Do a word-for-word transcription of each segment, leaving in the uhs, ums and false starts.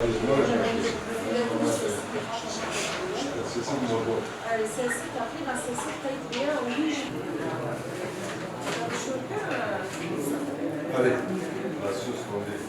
Sesi takriben sesi kayıt bir yer olmuş. Allez, la sauce qu'on est.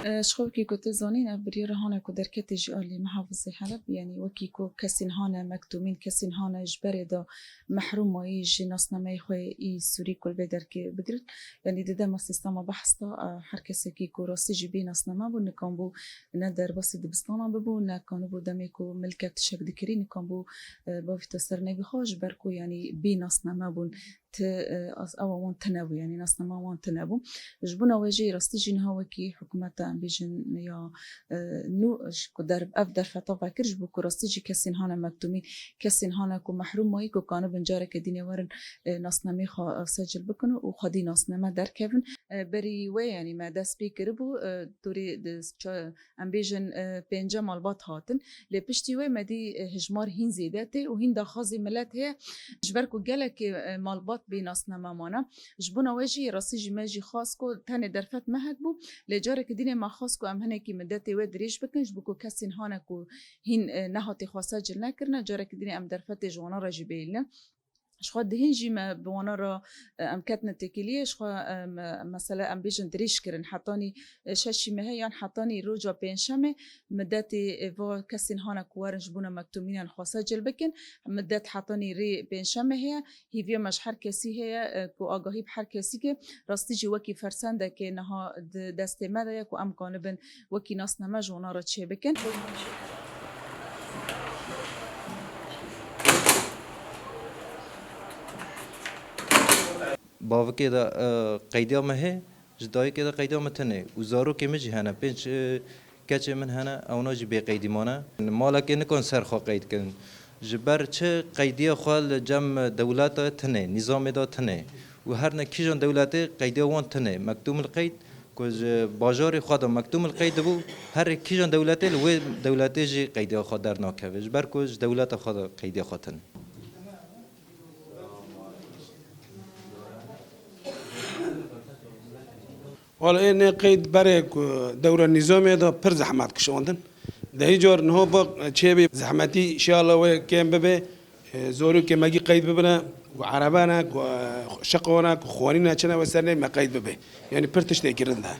E, ji xwe wekî ku tu zanîn, ev biryara hane ku derketê ji alî Mihafizê Heleb, yanî wekî ku kesên hane mektûmîn, kesên hane ji berê de mehrûm mayî ji nasnameyê xwe yî Sûrî ku li vê derkê bigirin. Yanî di dema sîstema behs de, e, her kesekî ku rastî jî bê nasname bû, nikan bû ne derbasî dibistana bibû, ne kanibû demê ku milket tişek dikirî, nikan bû, e, bavîta ser navê xwe, ji ber ku yanî bê nasname bûn. Ti, e, az-, ewa wan tune bû, yanî nasnama wan tune bû. Ji bona wê jî rastî jî niha wekî hikûmeta em bêjin ya, e, nû ji ku der-, ev derfeta vekir ji bo ku rastî jî kesên hane mektûmî, kesên hane ku mehrûm mayî ku kanibin careke dînê werin, e, nasnameyê xwe, e, secil bikin û xwedî nasname derkevin. E, berî wê, yanî me dest pê kiribû, e, dorê di ça-, em bêjin, e, pênce malbat hatin. Lê piştî wê me dî, e, hijmar hîn zêde tê û hîn daxwazê milet heye. Ji ber ku gelekê, e, malbat bê nasname mane. Ji bona wê jî rastî jî me jî xwest ku tenê derfet mehek bû. Lê careke dînê me xwest ku em hinekî midetê wê dirêj bikin, ji bo ku kesên hane ku hîn, e, nehatê xwe secil nekirine, careke dînê em derfetê ji wana re jî bêlin. Ji xwe dihîn jî me bi wana re, e, em ketine têkiliyê, ji xwe, e, me, mesele em bêjin dirêj kirin. Hetanî, e, şeşî mehê yan hetanî roja pêncşemê midetê, e, va kesên hane ku werin ji bona mektûmînan xwe secil bikin. Midet hetanî rê pêncşemê heye. Hîviya me ji her kesî heye, e, ku agahî bi her kesî ke rastî jî wekî fersendekê niha di destê me de ye ku em kanibin wekî nasname ji wana re çêbikin. Bavikê de, e, qeydiya me hê, ji dayikê de qeydiya me tune. Û zarokê min jî hene. Pênc, e, keçê min hene, ewna jî bê qeydî mane. Malekê nikon ser xwe qeyd kirin. Ji ber çi qeydiya xwe li cem dewleta tune, nîzamê de tune. Û her ne kîjan dewletê qeydiya wan tune. Mektûmil qeyd, ku ji bajarê xwe de mektûmil qeyd dibû, her kîjan dewletê li wê dewletê jî qeydiya xwe dernakeve. Ji ber ku ji dewleta xwe de qeydiya xwe tune. Wala ê nê qeyd berê ku dewra nîzamê de pir zehmet kişandin. De hîcar niha bak çêbê zehmetî, inşallah wê kêm bibe. E, zorokê me gî qeyd bibine, ku erebe ne, ku, e, şiqo ne, ku xwanî ne, çi ne, wê ser nê me qeyd bibe. Yanî pir tiştê kirin de.